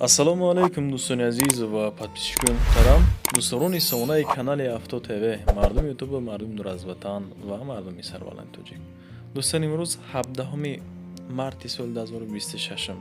Ассалому алайкум, дӯстони азиз ва подписчикои муҳтарам, дӯстдорони сомонаи канали Авто ТВ, мардуми Ютуба, мардуми дур аз ватан ва мардуми сарбаланди тоҷик. Дӯстон, имрӯз 17 марти соли 2026,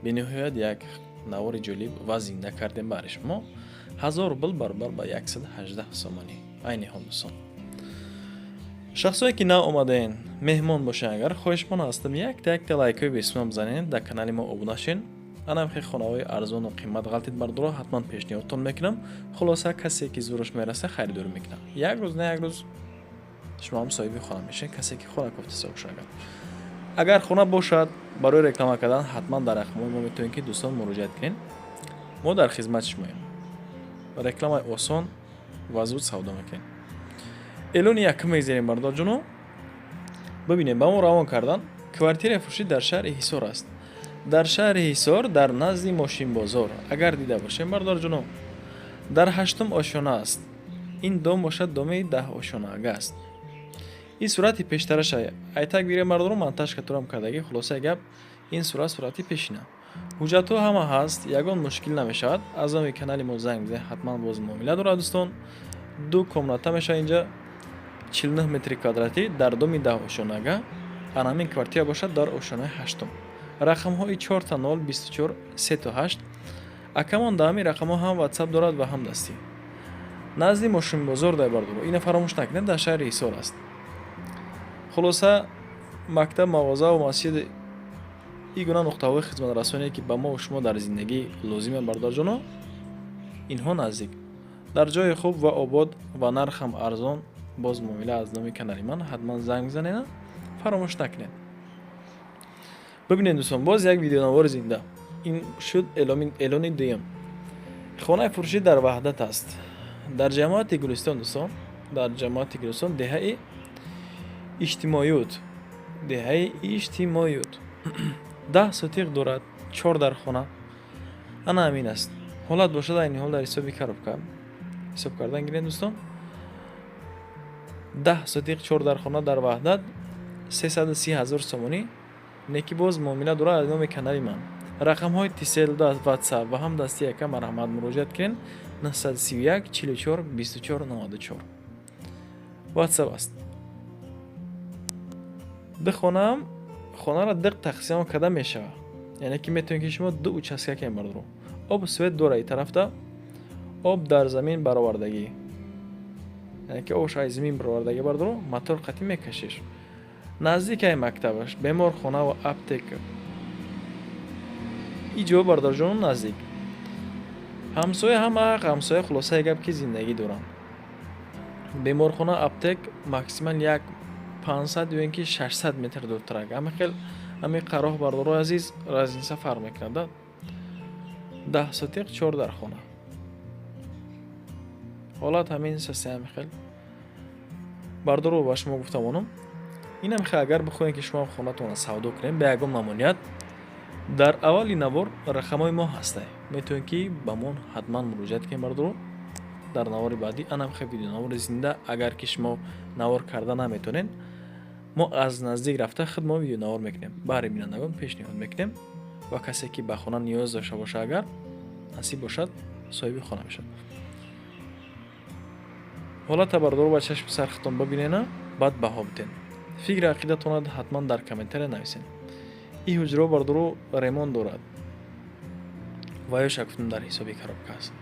бениҳоят як навори ҷолиб ва зинда кардем баҳри шумо. 1000 рубл баробар ба 118 сомонӣ айни ҳол. Дӯстон, шахсое ки нав омадаен, меҳмон бошед, агар хоҳишмон ҳастам, якта якта лайкҳои бесумон бизанед, дар канали мо обуна шен. Анам хел хонаҳои арзону қимат ғалтид, бардоро, ҳатман пешниҳодтон мекунам. Хулоса, касе ки зӯраш мераса, харидорӣ мекунам. Як рӯз на як рӯз шумо ҳам соҳиби хона мешавед, касе ки хона кофтаста бошад. Агар хона бошад барои реклама кардан, ҳатман дар рақамҳои мо метавонед ки, дӯстон, муроҷиат кунед. Мо дар хизмати шумоем, рекламаи осон ва зуд савдо мекунем. Эълони якум мегзарем, бардорҷоно. Бибинем, ба мо равон кардан: квартираи фурӯшӣ дар шаҳри Ҳисор аст, дар шаҳри Ҳисор, дар назди мошинбозор. Агар дида бошем, бардорҷоно, дар ҳаштум ошёна аст. Ин дом бошад, доми 10 ошёнаага аст. Ин сурати пештараша айтак бигирем, бардоро, монтаж катурам кардагӣ. Хулосаи гап, ин сурат сурати пешина. Ҳуҷҷатҳо ҳама ҳаст, ягон мушкил намешавад. Аз номи канали мо занг бизанед, ҳатман боз муомила дорад. Дӯстон, ду комната мешавад инҷа, 49 метри квадратӣ, дар доми 10 ошёнага. Анамин квартира бошад дар ошёнаи ҳаштум. Рақамҳои 0000 24 3 8. Акамон дар ҳамин рақамҳо ҳам Ватсап дорад ва ҳам дастӣ. Назди мошинбозор дай, бардоро, ина фаромӯш накунед, дар шаҳри Ҳисор аст. Хулоса, мактаб, мағоза ва масҷид, ин гуна нуқтаҳои хизматрасоне, ки ба мо шумо дар зиндагӣ лозиманд, бародарҷоно, инҳо наздик, дар ҷои хуб ва обод ва нархам арзон. Боз муомила аз номи канали ман, ҳатман занг бизанед, фаромӯш накунед. Бибинед, дӯстон, боз як видеонавори зинда. Ин шуд эълони дуюм. Хонаи фурӯшӣ дар Ваҳдат аст, дар ҷамоати Гулистон. Дӯстон, дар ҷамоати Гулистон, деҳаи Иҷтимоют, деҳаи Иҷтимоют. 10 сотиқ дорад, чор дар хона. Ана ҳамин аст ҳолат бошад. Айни ҳол дар ҳисоби коробка ҳисоб кардан гиред. Дӯстон, 10 сотиқ, чор дар хона, дар Ваҳдат, 330 000 сомонӣ. Неки боз муомила дорад. Аз номи канали ман рақамҳои Тисел, Ватсап ва ҳам дасти яка, марҳамат, муроҷиат кунед. 931 44 24 94 Ватсап аст. Ду хонаам, хонаро ду тақсим карда мешавад, яъне ки метавонед ки шумо ду участка кунед. Бардоро, об, свет дора. И тарафта об дар замин баровардагӣ, яъне ки обш аз замин баровардагӣ, бардоро, мотор қатӣ мекашиш. Наздикаи мактабаш, беморхона ва аптека и ҷо, бародарҷонон, наздик. Ҳамсоя ҳама ҳамсоя. Хулосаи гап, ки зиндагӣ доранд. Беморхона, аптек максимал як 500 ё ин ки 600 метр дуртарак. Ҳама хел ҳамин қароҳ, бардорои азиз, разница фарқ мекунад да. 10 сотиқ, чор дар хона, ҳолат ҳамин сасе. Ҳами хел, бардоро, ба шумо гуфта монам. Инам хел, агар бихоҳем ки шумо хонатонро савдо кунем, ба ягон мамоният, дар аввали навор рақамҳои мо ҳастай, метавонед ки ба мо ҳатман муроҷиат кунем. Бардоро, дар навори баъдӣ анам хел видеонавори зинда, агар ки шумо навор карда наметавонед, мо аз наздик рафта худ мо видеонавор мекунем, баҳри бинандагон пешниҳод мекунем ва касе ки ба хона ниёз дошта бошад, агар насиб бошад, соҳиби хона мешавад. Ҳолата, бардоро, ба чашми сар худтон бибинена, баъд баҳо биден. Фикри ақидатонро ҳатман дар комментария нависед. Ин ҳуҷраҳо, бардоро, ремонт дорад ва ё гуфтам, дар ҳисоби коробка аст.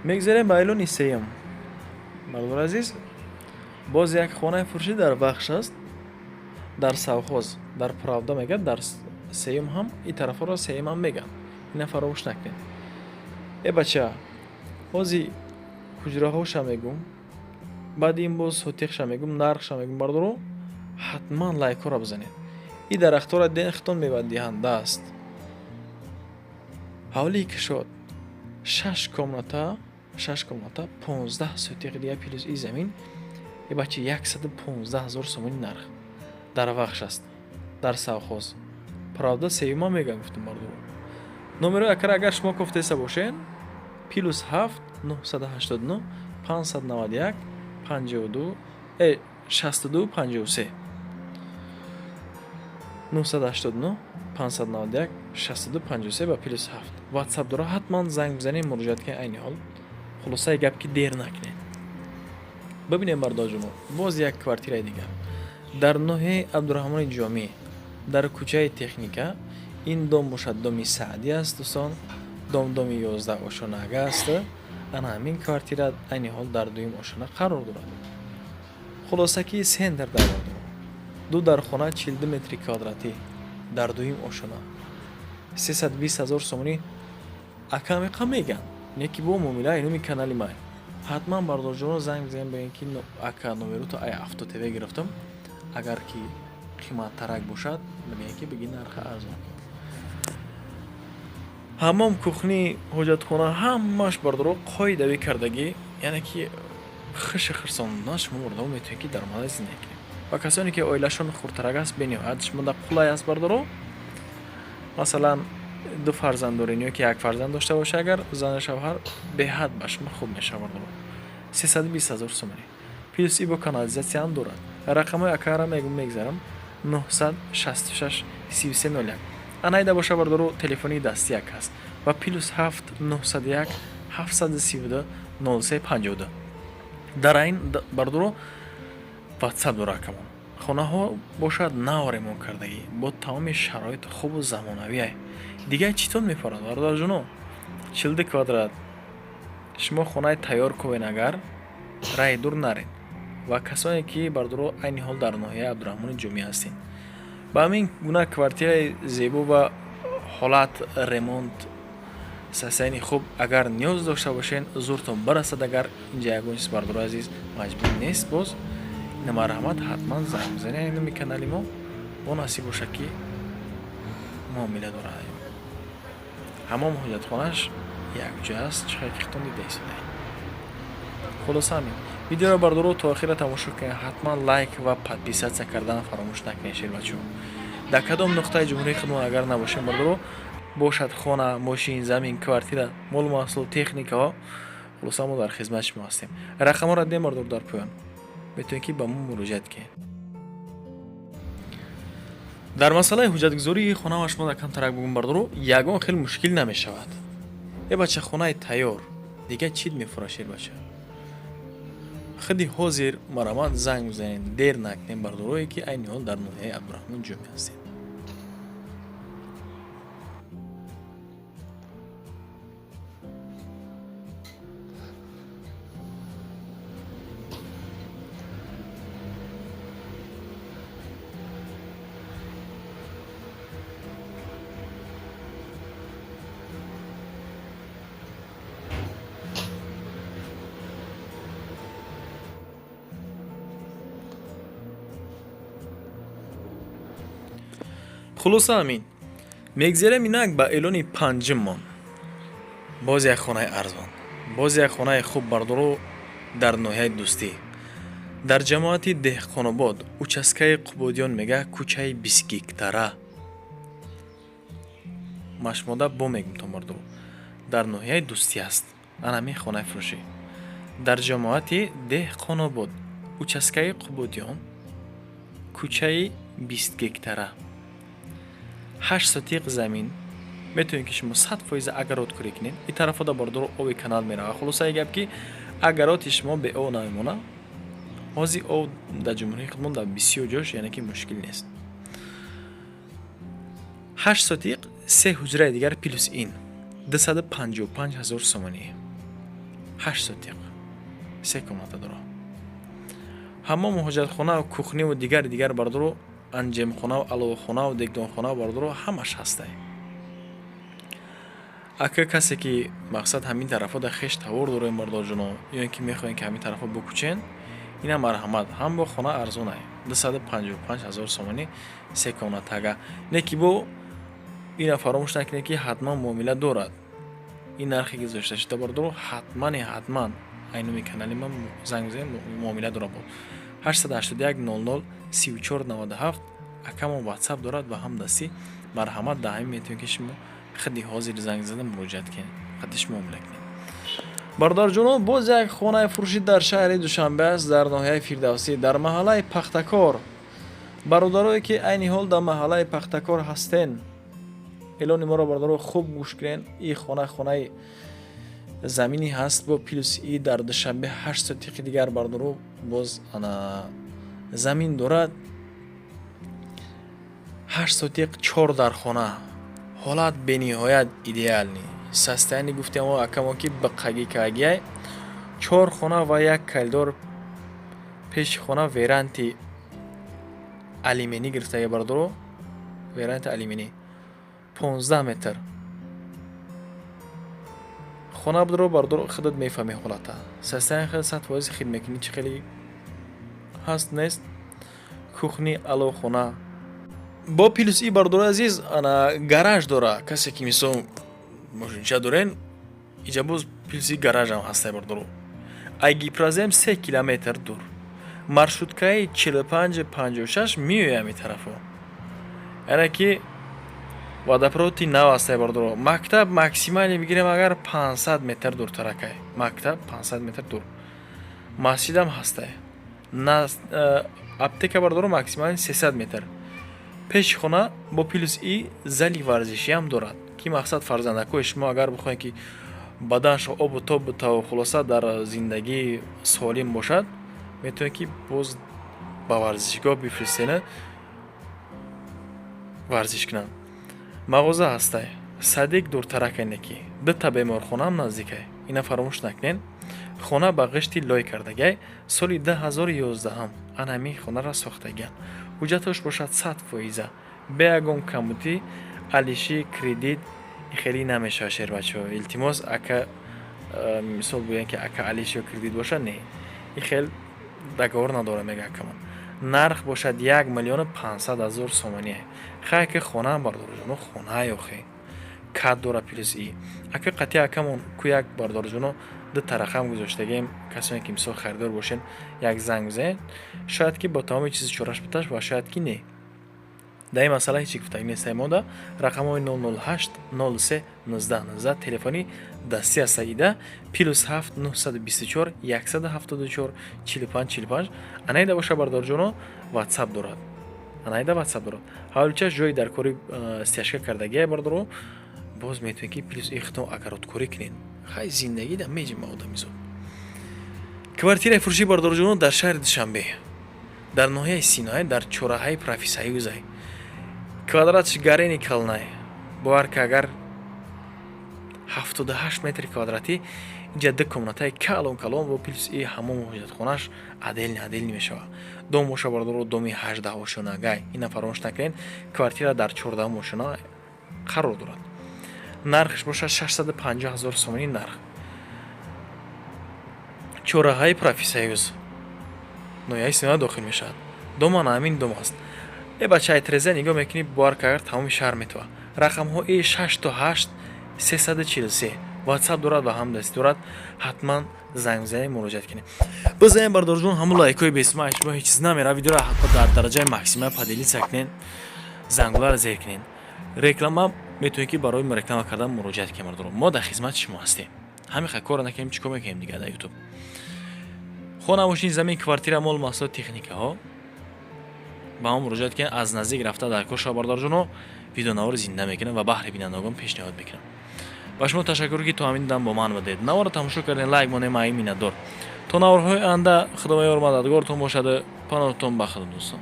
Мегзарем ба эълони сеюм. Бардори азиз, боз як хонаи фурӯшӣ дар Вахш аст, дар совхоз, дар Правда мегӯяд, дар сеюм ҳам, ин тарафҳоро сеюм ҳам мегӯянд, ина фаромӯш накунед. Э бача, ҳози ҳуҷраҳоша мегӯм, баъди ин боз сотиқша мегӯм, нархша мегӯм. Бардоро, ҳатман лайкҳоро бизанед. Ин дарахтҳоро дехтон, мевадиҳанда аст. Ҳавлии кушод, шаш комната, шаш комната, 15 сотиқи дига плюс и замин. Е бача, 115 000 сомони нарх. Дар Вахш аст, дар совхоз Правда, сеюма мегӯям, гуфтум, бардоро. Номерои акара агар шумо кофтеса бошед: +7 989 591 52 62 53, 989 591. 62 53 ба плюс 7 WhatsApp дора, ҳатман занг бизанед, муроҷиат кунед айни ҳол. Хулосаи гап ки дер накунед. Бибинем, бародарҷоно, боз як квартираи дигар дар ноҳияи Абдураҳмони Ҷомӣ, дар кӯчаи Техника. Ин дом бошад, доми Саъдӣ аст, дӯстон. Дом доми 11 ошонага аст. Ана ҳамин квартира айни ҳол дар дуюм ошона қарор дорад. Хулоса ки центр дар дорад, ду дархона, 42 метри квадратӣ, дар дуюм ошона, 320 000 сомонӣ ака меқа меган, не ки бо муомила инуми канали май. Ҳатман, бародарҷоно, занг бизанед, бигӯед ки ака, номеруто ай Авто ТВ гирифтам. Агар ки қиматтарак бошад, бигӯед ки биги нарха арзон. Ҳаммом, кухни, ҳоҷатхона ҳамааш, бародаро, қоидавӣ кардагӣ, яъне ки хиши хирсондан шумо, бародаро, метавонед ки дар омада зиндагӣ кунед. Ва касоне ки оилашон хурдтарак аст, бениҳоят шумода қулай аст, бародаро. Масалан, ду фарзанд дорен ё ки як фарзанд дошта боша, агар зану шавҳар, беҳад ба шумо хуб мешавад, бародаро. 320 000 сомонӣ, плюс и бо канализатсияам дорад. Рақамҳои акара мегум, мегзарам: 966 3301. Анайда боша, бародаро, телефони дастӣ як аст ва плюс 7 901 732 03 52. Дар айн, бародаро, WhatsApp дора акамон. Хонаҳо бошад нав ремонт кардагӣ, бо тамоми шароити хубу замонавие. Дигар читон мефорад, бародарҷоно? 42 квадрат шумо хонаи тайёр кунед, агар раи дур наред. Ва касоне ки, бародаро, айни ҳол дар ноҳияи Абдураҳмони Ҷомӣ ҳастед, ба ҳамин гуна квартираи зебо ва ҳолат ремонт состояние хуб агар ниёз дошта бошед, зуртон барасад. Агар инҷа ягон чиз, бародарои азиз, маҷбур нест, боз ина марҳамат, ҳатман занг бизанед номи канали мо. Бо насиб бошад ки муомила дорад. Ҳамом, ҳоҷатхонааш якҷоя аст, чӣ хел ки дида истодаед. Хулоса, ҳамин. Видеоро, бародаро, то охира тамошо кунед. Ҳатман лайк ва подписаться кардан фаромӯш накунед, шербачаҳо. Дар кадом нуқтаи ҷумҳурии худмон агар набошем, бародаро, бошад хона, мошин, замин, квартира, молу маҳсулот, техникаҳо, хулоса, мо дар хизмати шумо ҳастем. Рақамҳоро дидем, бародаро, дар поён метавонед ки ба мо муроҷиат кунед. Дар масъалаи ҳуҷҷатгузории хона шумо дар камтарак бугум, бародаро, ягон хел мушкил намешавад. Э бача, хонаи тайёр, дигар чит мефурад, шербача? Худи ҳозир марамат занг бизанед, дер накунед, бародарое ки айни ҳол дар ноҳияи Абдураҳмон Ҷомӣ ҳастед. Хулоса, ҳамин. Мегзарем инак ба эълони панҷуммон. Боз як хонаи арзон, боз як хонаи хуб, бардоро, дар ноҳияи Дӯстӣ, дар ҷамоати Деҳқонобод, участкаи Қубодиён мега, кӯчаи бистгектара. Машмода бо мегумтон, бардоро, дар ноҳияи Дӯстӣ аст. Ана ҳамин хонаи фурӯшӣ дар ҷамоати Деҳқонобод, участкаи Қубодиён, кӯчаи бистгектара, 8 сотиқ замин. Метавонед ки шумо 100% огород кӯрӣ кунед. Ин тарафода, бардоро, оби канал меравад. Хулосаи гап ки огороди шумо беоб намемонад. Ҳозир об дар ҷумҳурии худмон дар бисёр ҷош, яъне ки мушкил нест. 8 сотиқ, се ҳуҷраи дигар плюс ин, 255 000 сомонӣ. 8 сотиқ, се комната дора, ҳамому ҳоҷатхона, кухниву дигари дигар, бардоро, анҷемхонаву аловхонаву дегдонхонаву, бардоро, ҳамаш ҳастай. Ака, касе ки мақсад ҳамин тарафҳо дар хеш тавор дорем, бардорҷоно, ё ин ки мехоҳем ки ҳамин тарафҳо бикӯчен, ина марҳамат. Ҳам бо хона арзонай, 255 000 сомонӣ, се комнатага. Не ки бо ина фаромӯш накунед ки ҳатман муомила дорад. Ин нархе гузошта шуда, бардоро, ҳатмане ҳатман айнуми канали ман занг бизанед, муомила дорад. Бо 881 00 34 97 акамон WhatsApp дорад ва ҳам дастӣ. Марҳамат, дар ҳамин метавонед ки шумо худи ҳозир занг зада муроҷиат кунед, худиш муомила кунед. Бародарҷонон, боз як хонаи фурӯшӣ дар шаҳри Душанбе аст, дар ноҳияи Фирдавсӣ, дар маҳаллаи Пахтакор. Бародарое ки айни ҳол дар маҳаллаи Пахтакор ҳастен, Эълони моро, бародаро, хуб гӯш кунен. И хона хонаи заминӣ ҳаст, бо плюс и дар Душанбе 8 сотиқи дигар, бародаро, боз ана замин дорад. 8 сотиқ, чор дар хона, ҳолат бениҳоят идеальный состояние. Гуфтем акамо, ки биққагӣ кагиай. Чор хона ва як коридор. Пеши хона веранди алюминӣ гирифтага, бародаро, веранди алюминӣ 15 метр. Хона будро, бародаро, худат мефаҳмӣ ҳолата, состояние хел 100% хид мекунӣ, чӣ хеле ҳаст, нест. Кухни алохона бо плюс и, бародари азиз, ана гараж дора. Касе ки, мисол, мошинча дорен, иҷа боз плюс и гаражам ҳастай, бародаро. Ай Гипрозем 3 километр дур, маршруткаи 45 56 меояд ҳамин тарафо, яъне ки водопроводи нав ҳастай, бародаро. Мактаб максимально бигирем агар, 500 метр дуртаракай мактаб, 500 метр дур. Масҷидам ҳастай, аптека, бародаро, максимально 300 метр. Пеши хона бо плюс и зали варзишиам дорад, ки мақсад фарзандакҳои шумо агар бихоҳед, ки баданашо обу тоб бутаву, хулоса, дар зиндагӣ солим бошад, метавонед, ки боз ба варзишгоҳ бифиристена, варзиш кунанд. Мағоза ҳастай, садик дуртаракай, неки дута беморхонаам наздикай, ина фаромӯш накунед. Хона ба ғишти лой кардагай, соли 2011-ам ана ҳамин хонаро сохтагианд. Ҳуҷҷатош бошад 100%, бе ягон камбудӣ, алиши, кредит хеле намешавад. Шербачаҳо, илтимос, ака, мисол гӯянд, ки ака, алиш ё кредит бошад, не, и хел договор надорам, мега акамон. Нарх бошад 1 500 000 сомоние. Хай, ки хонаам, бардорҷоно, хонае охе кад дора. Плюс и ака қатъи акамон ку як, бардорҷоно, ду рақам гузоштагем. Касоне ки, мисол, харидор бошен, як занг бизанед. Шояд ки бо тамоми чизи чораш буташ ва шояд ки не. Дар ин масъала ҳеҷ гуфтагӣ нестаи мода. Рақамҳои 008 03 19 19 телефони дастӣ аст саида, +7 924 174 45 45. Анаида боша, бардорҷоно, ватсап дорад, анаида ватсап дорад. Ҳавличаш ҷои дар кори стяжка кардагия, бардоро. Боз метавонед, ки плюс ихтом огородкорӣ кунед. Хай, зиндагӣ да меҷима одамизод. Квартираи фурӯшӣ, бардорҷоно, дар шаҳри Душанбе, дар ноҳияи Синоай, дар чораҳаи Профсоюзай. Квадратш гарени калнай, бовар ки агар, 78 метри квадратӣ. Инҷа ду комнатаи калон калон бо плюс и ҳамому ҳоҷатхонаш отдельный отдельный мешавад. Дом боша, бардоро, доми 18 ошёнагай, ина фаромӯш накунед. Квартира дар 14-ум ошёна қарор дорад. Нархш бошад 650 000 сомонӣ нарх. Чораҳаи Профсоюз, ноҳияи Синоа дохил мешавад. Доман ҳамин дом аст. Э бачаи, треза нигоҳ мекунӣ, бовар ки агар, тамоми шаҳр метавад. Рақамҳои 6 то 8 343 ватсап дорад ва ҳам даст дорад. Ҳатман занг бизанед, муроҷиат кунед. Бизанед, бардорҷон, ҳамун лайкҳои бесума, шумо ҳеҷ чиз намера. Видеоро ҳатто дар дараҷаи максимал поделиться кунед, зангуларо зер кунед. Реклама метавонед, ки барои реклама кардан муроҷиат кунед. Бардоро, мо дар хизмати шумо ҳастем. Ҳамин хел корро накунем, чӣ кор мекунем дигар дар Ютуб? Хона, мошин, замин, квартира, мол, маҳсулот, техникаҳо ба мо муроҷиат кунед. Аз наздик рафта дар кор шава, бардорҷоно, видеонавори зинда мекунам ва баҳри бинандагон пешниҳод мекунам. Ба шумо ташаккур, ки то ҳамин дам бо ман будед, наворро тамошо кардем, лайк монем. Ай миннатдор. То наворҳои оянда Худованд ёр мададгортон бошаду паноҳтон ба Худо, дӯстон.